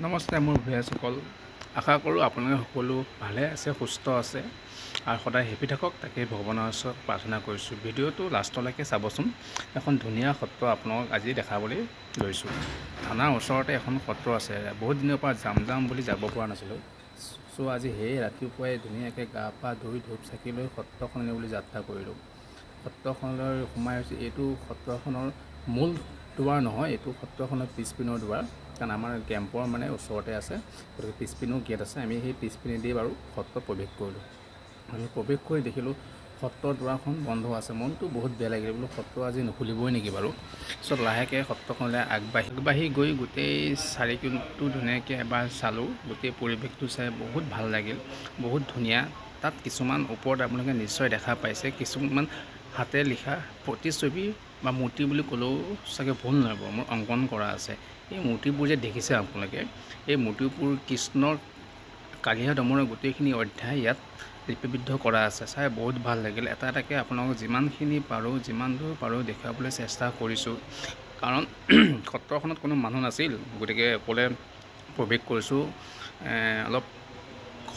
নমস্কাৰ মোৰ ভিউৱাৰ্ছসকল, আশা কৰোঁ আপোনালোকে সকলো ভালে আছে, সুস্থ আছে আৰু সদায় হেপী থাকক, তাকেই ভগৱানৰ ওচৰত প্ৰাৰ্থনা কৰিছোঁ। ভিডিঅ'টো লাষ্টলৈকে চাবচোন। এখন ধুনীয়া সত্ৰ আপোনালোকক আজি দেখাবলৈ লৈছোঁ। থানাৰ ওচৰতে এখন সত্ৰ আছে। বহুত দিনৰ পৰা যাম যাম বুলি যাব পৰা নাছিলোঁ। চ' আজি সেয়ে ৰাতিপুৱাই ধুনীয়াকৈ গা পা ধুই ধূপ চাকি লৈ সত্ৰখনলৈ বুলি যাত্ৰা কৰিলোঁ। সত্ৰখনলৈ সোমাই আহিছোঁ। এইটো সত্ৰখনৰ মূল দুৱাৰ নহয়, এইটো সত্ৰখনৰ পিছপিনৰ দুৱাৰ, কাৰণ আমাৰ কেম্পৰ মানে ওচৰতে আছে, গতিকে পিছপিনেও গেট আছে। আমি সেই পিছপিনেদি বাৰু সত্ৰত প্ৰৱেশ কৰিলোঁ। আমি প্ৰৱেশ কৰি দেখিলোঁ সত্ৰৰ দুৱাৰখন বন্ধ আছে। মনটো বহুত বেয়া লাগিলে, বোলো সত্ৰ আজি নুখুলিবই নেকি বাৰু। পিছত লাহেকৈ সত্ৰখনলৈ আগবাঢ়ি আগবাঢ়ি গৈ গোটেই চাৰিকোণটো ধুনীয়াকৈ এবাৰ চালোঁ। গোটেই পৰিৱেশটো চাই বহুত ভাল লাগিল, বহুত ধুনীয়া। তাত কিছুমান ওপৰত আপোনালোকে নিশ্চয় দেখা পাইছে, কিছুমান হাতে লিখা প্ৰতিচ্ছবি বা মূৰ্তি বুলি ক'লেও চাগে ভুল নহ'ব, মোৰ অংকন কৰা আছে। এই মূৰ্তিবোৰ যে দেখিছে আপোনালোকে, এই মূৰ্তিবোৰ কৃষ্ণৰ কালিয়া দমনৰ গোটেইখিনি অধ্যায় ইয়াত লিপিবদ্ধ কৰা আছে। চাই বহুত ভাল লাগিল। এটা এটাকৈ আপোনালোকক যিমানখিনি পাৰোঁ, যিমান দূৰ পাৰোঁ দেখুৱাবলৈ চেষ্টা কৰিছোঁ, কাৰণ সত্ৰখনত কোনো মানুহ নাছিল, গতিকে অকলে প্ৰৱেশ কৰিছোঁ। অলপ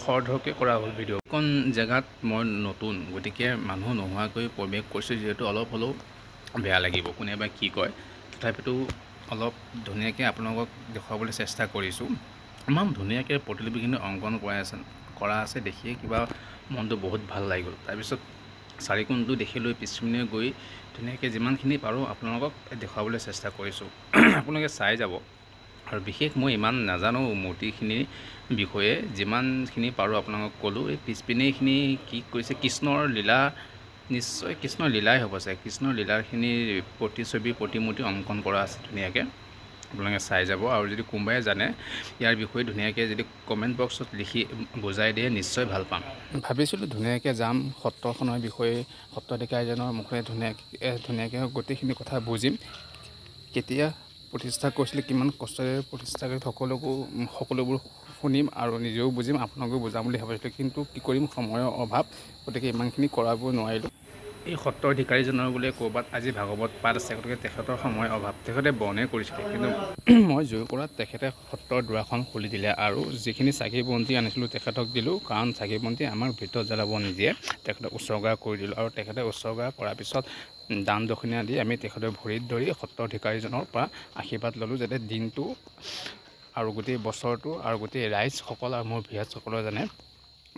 খৰধৰকৈ কৰা হ'ল ভিডিঅ'। এইকণ জেগাত মই নতুন, গতিকে মানুহ নোহোৱাকৈ প্ৰৱেশ কৰিছোঁ যিহেতু অলপ হ'লেও বেয়া লাগিব, কোনে বা কি কয়। তথাপিতো অলপ ধুনীয়াকৈ আপোনালোকক দেখুৱাবলৈ চেষ্টা কৰিছোঁ। ইমান ধুনীয়াকৈ প্ৰতিলিপিখিনি অংকন কৰা আছে, দেখিয়ে কিবা মনটো বহুত ভাল লাগি গ'ল। তাৰপিছত চাৰিকোণটো দেখি লৈ পিছপিনে গৈ ধুনীয়াকৈ যিমানখিনি পাৰোঁ আপোনালোকক দেখুৱাবলৈ চেষ্টা কৰিছোঁ, আপোনালোকে চাই যাব। আৰু বিশেষ মই ইমান নাজানো মূৰ্তিখিনিৰ বিষয়ে, যিমানখিনি পাৰোঁ আপোনালোকক ক'লোঁ। এই পিছপিনেখিনি কি কৰিছে, কৃষ্ণৰ লীলা, নিশ্চয় কৃষ্ণৰ লীলাই হ'ব চাগে। কৃষ্ণৰ লীলাখিনিৰ প্ৰতিচ্ছবি, প্ৰতিমূৰ্তি অংকন কৰা আছে ধুনীয়াকৈ, আপোনালোকে চাই যাব। আৰু যদি কোনোবাই জানে ইয়াৰ বিষয়ে, ধুনীয়াকৈ যদি কমেণ্ট বক্সত লিখি বুজাই দিয়ে, নিশ্চয় ভাল পাম। ভাবিছিলোঁ ধুনীয়াকৈ যাম, সত্ৰখনৰ বিষয়ে সত্ৰাধিকাৰীজনৰ মুখেৰে ধুনীয়াকৈ ধুনীয়াকৈ গোটেইখিনি কথা বুজিম, কেতিয়া প্ৰতিষ্ঠা কৰিছিলে, কিমান কষ্টৰে প্ৰতিষ্ঠা কৰি, সকলোবোৰ শুনিম আৰু নিজেও বুজিম, আপোনালোকেও বুজাম বুলি ভাবিছিলোঁ। কিন্তু কি কৰিম, সময়ৰ অভাৱ, গতিকে ইমানখিনি কৰাব নোৱাৰিলোঁ। এই সত্ৰ অধিকাৰীজনৰ বোলে ক'ৰবাত আজি ভাগৱত পাঠ আছে, গতিকে তেখেতৰ সময়ৰ অভাৱ, তেখেতে বৰ্ণে কৰিছিলে। কিন্তু মই জোৰ কৰাত তেখেতে সত্ৰৰ দুৱাৰখন খুলি দিলে আৰু যিখিনি চাকি বন্তি আনিছিলোঁ তেখেতক দিলোঁ, কাৰণ চাকি বন্তি আমাক ভিতৰত জ্বলাব নিদিয়ে। তেখেতক উছৰ্গা কৰি দিলোঁ আৰু তেখেতে উছৰ্গা কৰাৰ পিছত দান দক্ষিণা দি আমি তেখেতৰ ভৰিত ধৰি সত্ৰ অধিকাৰীজনৰ পৰা আশীৰ্বাদ ল'লোঁ, যাতে দিনটো আৰু গোটেই বছৰটো আৰু গোটেই ৰাইজসকল আৰু মোৰ ভিউৱাৰ্ছসকলৰ যেনে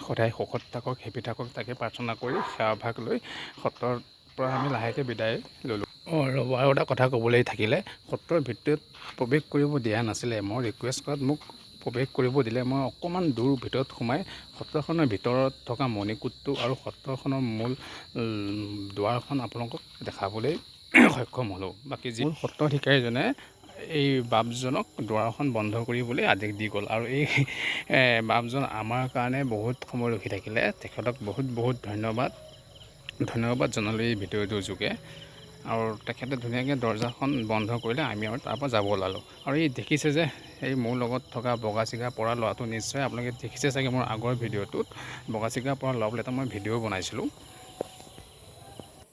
সদায় সুখত থাকক, হেপী থাকক, তাকে প্ৰাৰ্থনা কৰি সেৱাভাগ লৈ সত্ৰৰ পৰা আমি লাহেকৈ বিদায় ল'লোঁ। অঁ ৰ'ব, আৰু এটা কথা ক'বলৈ থাকিলে, সত্ৰৰ ভিতৰত প্ৰৱেশ কৰিব দিয়া নাছিলে। মই ৰিকুৱেষ্ট কৰাত মোক প্ৰৱেশ কৰিব দিলে। মই অকণমান দূৰ ভিতৰত সোমাই সত্ৰখনৰ ভিতৰত থকা মণিকূটটো আৰু সত্ৰখনৰ মূল দুৱাৰখন আপোনালোকক দেখাবলৈ সক্ষম হ'লোঁ। বাকী যি সত্ৰাধিকাৰীজনে এই বাপজনক দুৱাৰখন বন্ধ কৰিবলৈ আদেশ দি গ'ল আৰু এই বাপজন আমাৰ কাৰণে বহুত সময় ৰখি থাকিলে। তেখেতক বহুত বহুত ধন্যবাদ ধন্যবাদ জনালোঁ এই ভিডিঅ'টোৰ যোগে। আৰু তেখেতে ধুনীয়াকৈ দৰ্জাখন বন্ধ কৰিলে, আমি আৰু তাৰপৰা যাব ওলালোঁ। আৰু এই দেখিছে যে এই মোৰ লগত থকা বগা চিগা পৰা ল'ৰাটো, নিশ্চয় আপোনালোকে দেখিছে চাগে মোৰ আগৰ ভিডিঅ'টোত। বগা চিগা পৰা ল'ৰা বুলি এটা মই ভিডিঅ' বনাইছিলোঁ।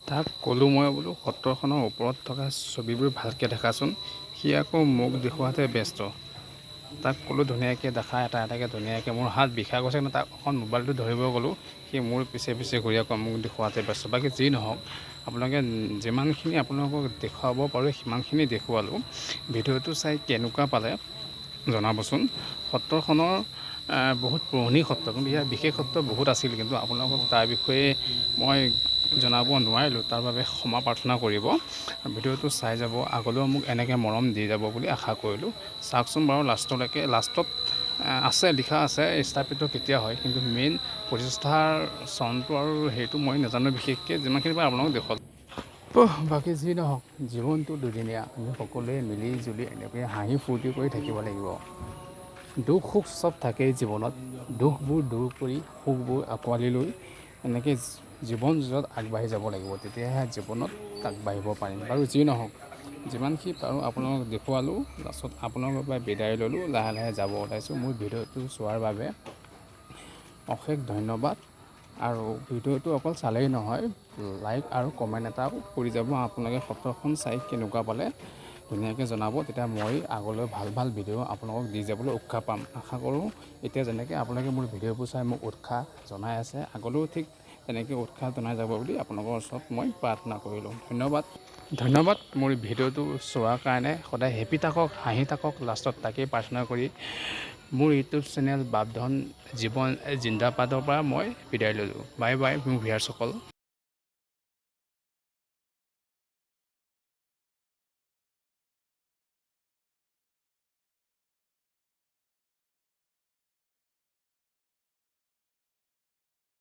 তাক ক'লোঁ মই বোলো, সত্ৰখনৰ ওপৰত থকা ছবিবোৰ ভালকৈ দেখাচোন। সি আকৌ মোক দেখুওৱাতে ব্যস্ত। তাক ক'লোঁ ধুনীয়াকৈ দেখা, এটা এটাকৈ ধুনীয়াকৈ। মোৰ হাত বিষাই গৈছে, কিন্তু তাক অকণ মোবাইলটো ধৰিব ক'লোঁ, সি মোৰ পিছে পিছে ঘূৰি আকৌ মোক দেখুওৱাতে ব্যস্ত। বাকী যি নহওক, আপোনালোকে যিমানখিনি আপোনালোকক দেখুৱাব পাৰোঁ সিমানখিনি দেখুৱালোঁ। ভিডিঅ'টো চাই কেনেকুৱা পালে জনাবচোন। সত্ৰখনৰ বহুত পুৰণি সত্ৰ, কিন্তু ইয়াৰ বিশেষত্ব বহুত আছিল, কিন্তু আপোনালোকক তাৰ বিষয়ে মই জনাব নোৱাৰিলোঁ, তাৰ বাবে ক্ষমা প্ৰাৰ্থনা কৰিব। ভিডিঅ'টো চাই যাব, আগলৈও মোক এনেকৈ মৰম দি যাব বুলি আশা কৰিলোঁ। চাওকচোন বাৰু লাষ্টলৈকে। লাষ্টত আছে, লিখা আছে স্থাপিত কেতিয়া হয়, কিন্তু মেইন প্ৰতিষ্ঠাৰ চনটো আৰু সেইটো মই নাজানো বিশেষকৈ। যিমানখিনি পাৰোঁ আপোনালোকক দেখুৱালোঁ। বাকী যি নহওক, জীৱনটো দুদিনীয়া, আমি সকলোৱে মিলি জুলি এনেকৈ হাঁহি ফূৰ্তি কৰি থাকিব লাগিব। দুখ সুখ চব থাকেই জীৱনত। দুখবোৰ দূৰ কৰি সুখবোৰ আঁকোৱালি লৈ এনেকৈ জীৱন যুঁজত আগবাঢ়ি যাব লাগিব, তেতিয়াহে জীৱনত আগবাঢ়িব পাৰিম। বাৰু যি নহওক, যিমানখিনি পাৰোঁ আপোনালোকক দেখুৱালোঁ। লাষ্টত আপোনালোকৰ পৰা বিদায় ল'লোঁ, লাহে লাহে যাব ওলাইছোঁ। মোৰ ভিডিঅ'টো চোৱাৰ বাবে অশেষ ধন্যবাদ। আৰু ভিডিঅ'টো অকল চালেই নহয়, লাইক আৰু কমেণ্ট এটাও কৰি যাব। আপোনালোকে সত্ৰখন চাই কেনেকুৱা পালে ধুনীয়াকৈ জনাব। তেতিয়া মই আগলৈ ভাল ভাল ভিডিঅ' আপোনালোকক দি যাবলৈ উৎসাহ পাম। আশা কৰোঁ, এতিয়া যেনেকৈ আপোনালোকে মোৰ ভিডিঅ'বোৰ চাই মোক উৎসাহ জনাই আছে, আগলৈও ঠিক তেনেকৈ উৎসাহ জনাই যাব বুলি আপোনালোকৰ ওচৰত মই প্ৰাৰ্থনা কৰিলোঁ। ধন্যবাদ, ধন্যবাদ মোৰ ভিডিঅ'টো চোৱাৰ কাৰণে। সদায় হেপী থাকক, হাঁহি থাকক, লাষ্টত তাকেই প্ৰাৰ্থনা কৰি মোৰ ইউটিউব চেনেল বাপধন জীৱন জিন্দাবাদৰ পৰা মই বিদায় ল'লোঁ। বাই বাই, মোৰ ভিউৱাৰ্ছসকল।